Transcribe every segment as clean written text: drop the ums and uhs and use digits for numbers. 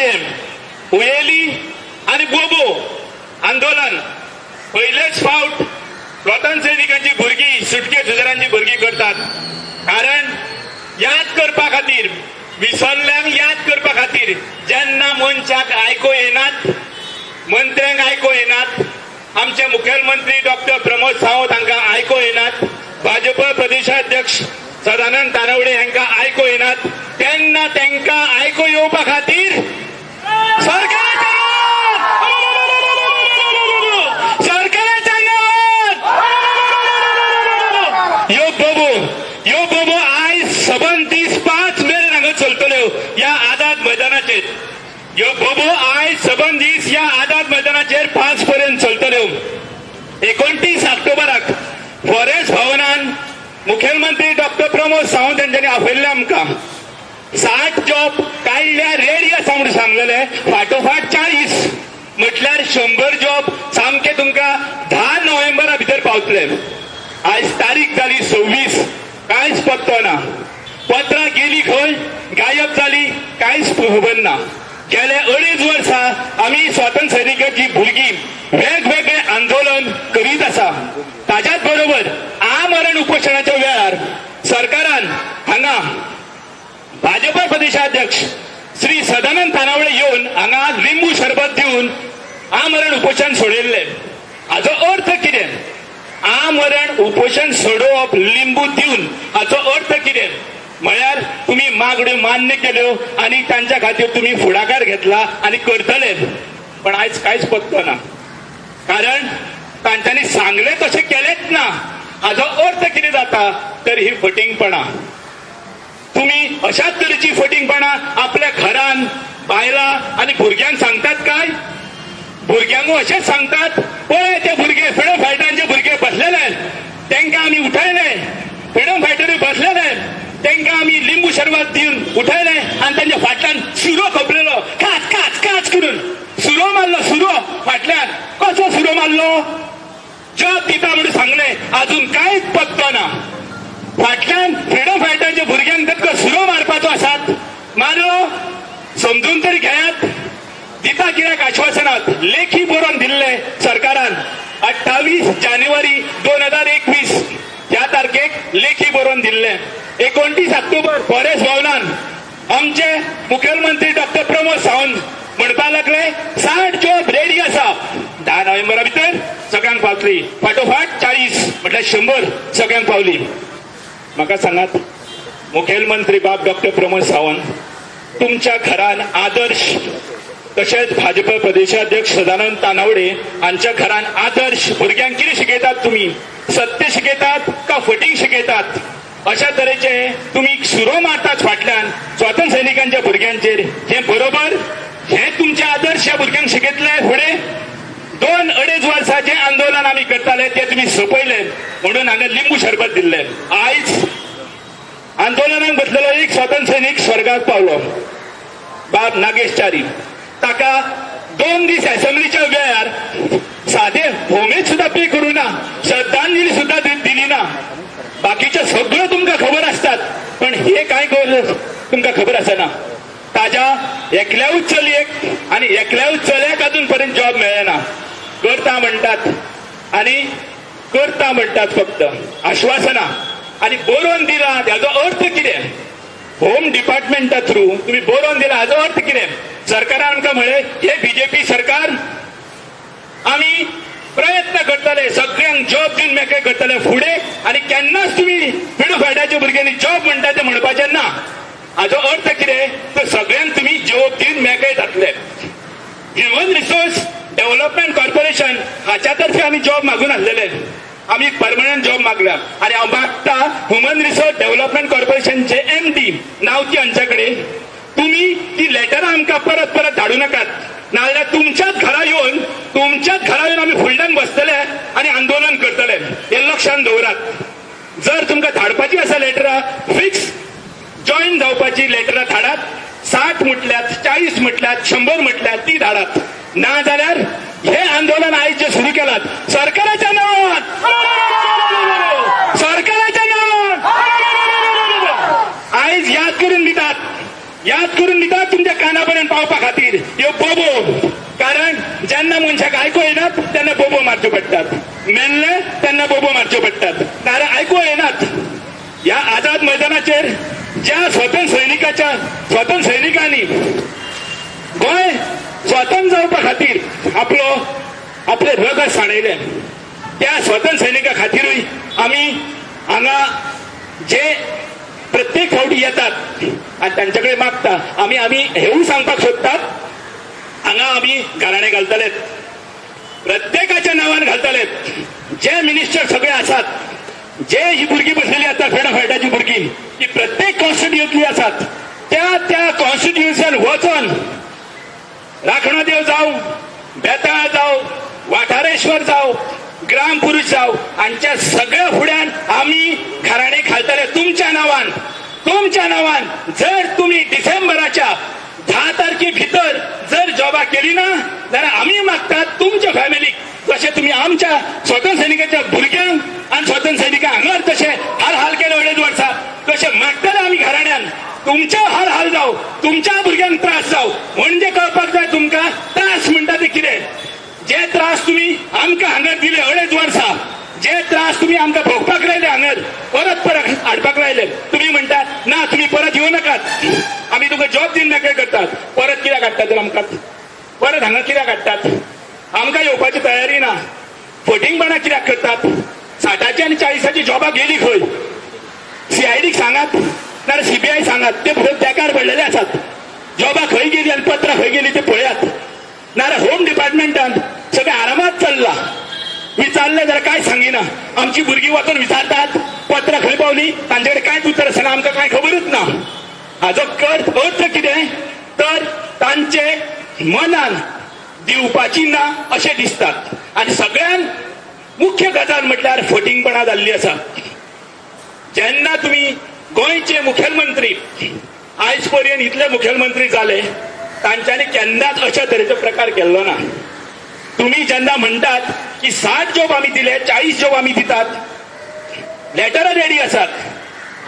आमचें हुयेली आनी बोबो आंदोलन पयलेच फावट स्वतंत्र सैनिकांची भुरगीं, सुटके झुजाऱ्यांची भुरगीं करतात. कारण याद करपा खातीर, विसरल्यांक याद करपा खातीर, जेन्ना मनशाक आयको येनात, मंत्र्यांक आयको येनात, आमचे मुखेलमंत्री डॉक्टर प्रमोद सावंत हांकां आयको येनात, भाजप प्रदेशाध्यक्ष सदानंद तानावडे हांकां आयको येनात, तेन्ना तांकां आयको येवपा खातीर सरकाराच्या सरकाराच्या नांवान यो बोबो, यो बोबो आयज सबंद दीस 5 मेरेन हांगा चलतल्यो ह्या आझाद मैदानाचेर. ह्यो बोबो आयज सबंद दीस ह्या आझाद मैदानाचेर 5 पर्यंत चलतल्यो. 29 ऑक्टोबराक फॉरेस्ट भवनान मुखेलमंत्री डॉक्टर प्रमोद सावंत हांच्यांनी आपयल्लें आमकां. 60 जॉब काडल्या रेडी आसा म्हणून सांगलेले, फाटोफाट 40 म्हटल्यार 100 जॉब सामके तुमकां 10 नोव्हेंबरा भितर पावतले. आयज तारीख जाली 26, कांयच पत्तो ना. पत्रां गेली खंय, गायब जाली, कांयच खबर ना. गेले 2.5 वर्सां आमी स्वातंत्र्य सैनिकांची भुरगीं वेगवेगळे आंदोलन करीत आसा. ताज्याच बरोबर आमरण उपोशणाच्या वेळार सरकारान हांगा भाजप प्रदेशाध्यक्ष श्री सदानंद तानावडे येवन हांगा लिंबू शरबत दिवन आमरण उपोशण सोडयल्लें. हाचो अर्थ कितें? आमरण उपोशण सोडोवप लिंबू दिवन हाचो अर्थ कितें? म्हळ्यार तुमी मागण्यो मान्य केल्यो आनी तांच्या खातीर तुमी फुडाकार घेतला आनी करतले. पण आयज कांयच पत्तो ना, कारण तांच्यांनी सांगलें तशें केलेंच ना. हाचो अर्थ कितें जाता तर ही फटींगपणां. तुमी अशाच तरेची फटींगपणां आपल्या घरान बायलां आनी भुरग्यांक सांगतात काय? भुरग्यांक अशेंच सांगतात, पळय ते भुरगे फ्रिडम फायटरांचे भुरगे बसलेले, तांकां आमी उठयले, फ्रिडम फायटरूय बसलेले, तांकां आमी लिंबू शरबत दिवन उठयले आनी तांच्या फाटल्यान सुरो खपलेलो, काच काच काच करून सुरो मारलो. सुरो फाटल्यान कसो सुरो मारलो? जॉब दिता म्हणून सांगले, अजून कांयच पत्तो ना. फाटल्यान फ्रिडम फायटरांच्या भुरग्यांक तांकां सुरो मारपाचो आसात, मारलो, समजून तरी घेयात. दिता कित्याक आश्वासनात लेखी बरोवन दिल्ले सरकारान 28 जानेवारी 2021 ह्या तारखेक लेखी बरोवन दिल्ले. 29 ऑक्टोबर फॉरेस्ट भवनान आमचे मुखेलमंत्री डॉक्टर प्रमोद सावंत म्हणपाक लागले 60 जॉब रेडी आसा, 10 नोव्हेंबरा भितर सगळ्यांक पावतली. फाटोफाट 40 म्हटल्यार 100 सगळ्यांक पावली. म्हाका सांगात मुखेलमंत्री बाब डॉक्टर प्रमोद सावंत, तुमच्या घरान आदर्श तशेंच भाजप प्रदेशाध्यक्ष सदानंद तानावडे हांच्या घरान आदर्श भुरग्यांक कितें शिकयतात तुमी? सत्य शिकयतात का फटींग शिकयतात? अशा तरेचे तुमी सुरो मारतात फाटल्यान स्वातंत्र्य सैनिकांच्या भुरग्यांचेर, हें बरोबर? हे तुमचे आदर्श ह्या भुरग्यांक शिकयतले फुडें? 2-2.5 वर्साचें आंदोलन आमी करताले ते तुमी सोंपयले म्हणून हांगा लिंबू शरबत दिल्ले. आयज आंदोलनाक बसलेलो एक स्वातंत्र्य सैनीक स्वर्गाक पावलो, बाब नागेश च्यारी. ताका 2 दीस असेंब्लीच्या वेळार साधे होमेज सुद्धा पे करू ना, श्रद्धांजली सुद्धा दिली ना. बाकीचे सगळं तुमकां खबर आसतात, पण हे काय तुमकां खबर आसना. ताज्या एकल्याऊच चलयेक आनी एकल्याऊच चल्याक अजून पर्यंत जॉब मेळना. करता म्हणटात आनी करता म्हणटात फक्त आश्वासनां आनी बरोवन दिला हाजो अर्थ कितें? होम डिपार्टमेंटा थ्रू तुम्ही बरोवन दिला हाजो अर्थ कितें? सरकारान आमकां म्हळें हे बीजेपी सरकार आमी प्रयत्न करतले सगळ्यांक जॉब दिवन मेकळे करतले फुडें, आनी केन्नाच तुमी फ्रिडम फायटराच्या भुरग्यांनी जॉब म्हणटा ते म्हणपाचें ना. हाजो अर्थ कितें? तर सगळ्यांक तुमी जॉब दिवन मेकळे जातले. ह्युमन रिसोर्स डेव्हलपमेंट कॉर्पोरेशन हाच्या तर्फे आमी जॉब मागून आसलेले, आमी परमनंट जॉब मागल्या. आनी हांव मागता ह्युमन रिसोर्स डेव्हलपमेंट कॉर्पोरेशनचे MD नावती हांच्या कडेन तुमी ती लेटरां आमकां परत परत धाडूं नाकात, नाजाल्यार तुमच्याच घरा येवन आमी फुडल्यान बसतले आनी आंदोलन करतले, हें लक्षांत दवरात. जर तुमकां धाडपाची आसा लेटरां, फिक्स जॉईन जावपाची लेटरां धाडात. 60 म्हटल्यात, 40 म्हटल्यात, 100 म्हटल्यात, ती धाडात. ना जाल्यार हे आंदोलन आयज जे सुरू केलात सरकाराच्या नावान, सरकाराच्या नावान आयज याद करून दितात. याद करून दिता तुमच्या काना पर्यंत पावपा खातीर ह्यो बोबो, कारण जेन्ना मनशाक आयकूं येनात तेन्ना बोबो मारच्यो पडटात, मेल्ले तेन्ना बोबो मारच्यो पडटात, कारण आयकूं येनात. ह्या आझाद मैदानाचेर ज्या स्वतंत्र स्वतंत्र सैनिकांनी गोंय स्वतंत्र जावपा खातीर आपलो आपले रगत सांडयलें, त्या स्वतंत्र सैनिका खातीरूय आमी हांगा जे प्रत्येक फावटी येतात आनी तांचे कडेन मागता. आमी आमी हेवूय सांगपाक सोदतात, हांगा आमी घराणे घालतले, प्रत्येकाच्या नांवान घालतले. जे मिनिस्टर सगळे आसात, जे ही भुरगीं बसलेली आसा फ्रीडम फायटराची भुरगीं, ती प्रत्येक कॉन्स्टिट्युएन्सी आसात, त्या त्या कॉन्स्टिट्युएन्सीन वचोन राखणदेव जावं, बेताळ जावं, वाठारेश्वर जावं, ग्रामपुरुष जावं, हांच्या सगळ्या फुड्यान आमी घराणे घालतले तुमच्या नांवान. तुमच्या नांवान जर तुमी डिसेंबराच्या 10 तारखे भितर जर जॉबा केली ना जाल्यार आमी मागतात तुमच्या फॅमिलीक, जशें तुमी आमच्या स्वतंत्र सैनिकाच्या भुरग्यांक आनी स्वतंत्र सैनिकांक हांगार तशें हाल हाल केले 2.5 वर्सां, तशें मागतले आमी घराण्यान तुमच्या हाल हाल जावं, तुमच्या भुरग्यांक त्रास जावं. म्हणजे कळपाक जाय तुमकां त्रास म्हणटा ते कितें. जे त्रास तुमी आमकां हांगार दिले 2.5 वर्सां, जे त्रास तुमी आमकां भोगपाक लायले, हांगार परत परत हाडपाक लायले, तुमी म्हणटात ना तुमी परत येवं नाकात, आमी तुमकां जॉब दिवन मेकळे करतात. परत कित्याक हाडटात तर आमकां? परत हांगा कित्याक हाडटात? आमकां येवपाची तयारी ना. फटींगपणां कित्याक करतात? 60ची आनी 40ची जॉबां गेली खंय? सीआयडीक सांगात नाजाल्यार सीबीआय सांगात, ते बेकार पडलेले आसात. जॉबां खंय गेली आनी पत्रां खंय गेली ते पळयात. नाजाल्यार होम डिपार्टमेंटान सगळें आरामात चल्लां. विचारलें जाल्यार कांय सांगिना. आमची भुरगीं वचून विचारतात पत्रां खंय पावली, तांचे कडेन कांयच उतर आसना, आमकां कांय खबरूच ना. हाजो अर्थ कितें तर तांचे मनान दिवपाची ना अशें दिसतात. आनी सगळ्यांत मुख्य गजाल म्हटल्यार फटींगपणां जाल्ली आसा. जेन्ना तुमी गोंयचे मुखेलमंत्री आयज पर्यंत इतले मुखेलमंत्री जाले, तांच्यांनी केन्नाच अशा तरेचो प्रकार केल्लो ना. तुमी जेन्ना म्हणटात की 60 जॉब आमी दिले, 40 जॉब आमी दितात, लेटरां रेडी आसात,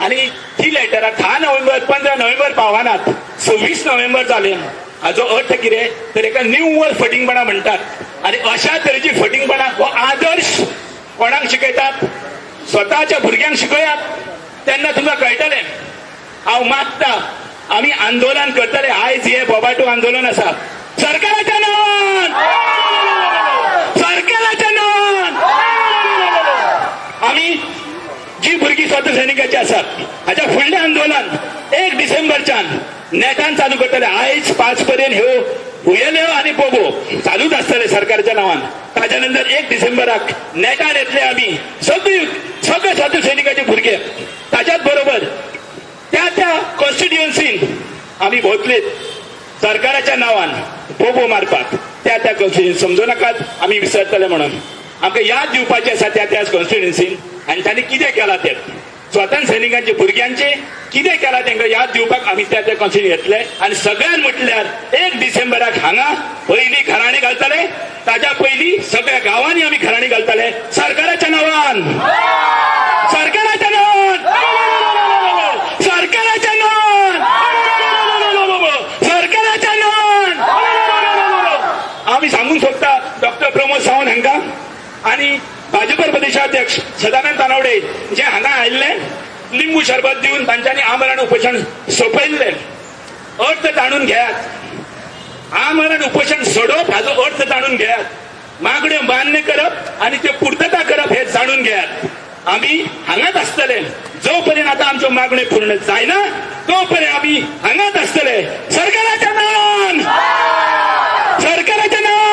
आनी ती लेटरां 10 नोव्हेंबर 15 नोव्हेंबर पावनात, 26 नोव्हेंबर जाले. हाजो अर्थ कितें तर एका निव्वळ फटींगपणां म्हणटात. आनी अशा तरेची फटींगपणां हो आदर्श कोणाक शिकयतात? स्वताच्या भुरग्यांक शिकयात, तेन्ना तुमकां कळटलें. हांव मागता आमी आंदोलन करतले. आयज हे बोबाटो आंदोलन आसा सरकाराच्या नांवान, सरकाराच्या नांवान. आमी जी भुरगीं स्वतंत्र सैनिकाची आसात हाच्या फुडलें आंदोलन 1 डिसेंबरच्यान नेटान चालू करतले. आयज 5 पर्यंत ह्यो हुयेल्यो आनी बोबो चालूच आसतले सरकारच्या नांवान. ताच्या नंतर 1 डिसेंबराक नेटान येतले आमी सगळी सगळे स्वतंत्र सैनिकाचे भुरगे. ताच्याच बरोबर त्या त्या कॉन्स्टिट्युएन्सीन आमी भोंवतले सरकाराच्या नांवान बोबो मारपाक. त्या त्या कॉन्स्टिट्युएन्सी समजू नाकात आमी विसरतले म्हणून. आमकां याद दिवपाची आसा त्या त्याच कॉन्स्टिट्युएन्सीन आनी तांणी कितें केलां तें, स्वतंत्र सैनिकांचे भुरग्यांचे कितें केलां तांकां याद दिवपाक आमी त्या त्या कॉन्स्टिट्युएन्सी येतले. आनी सगळ्यान म्हटल्यार 1 डिसेंबराक हांगा पयली घराणी घालतले, ताच्या पयलीं सगळ्या गांवांनी आमी घराणी घालतले सरकाराच्या नांवान, सरकाराच्या नांवान, सरकाराच्या नांवान, सरकाराच्या नांवान. आमी सांगूंक सोदता डॉक्टर प्रमोद सावंत हांकां आनी भाजपा प्रदेशाध्यक्ष सदानंद तानावडे जे हांगा आयिल्ले लिंबू शरबत दिवन तांच्यांनी आमरण उपोशण सोंपयल्लें. अर्थ जाणून घेयात, आमरण उपोशण सोडप हाजो अर्थ जाणून घेयात, मागण्यो मान्य करप आनी त्यो पुर्तता करप हे जाणून घेयात. आमी हांगाच आसतले जो पर्यंत आतां आमच्यो मागण्यो पूर्ण जायना तो पर्यंत आमी हांगाच आसतले. सरकाराच्या नांवान, सरकाराच्या नांवान.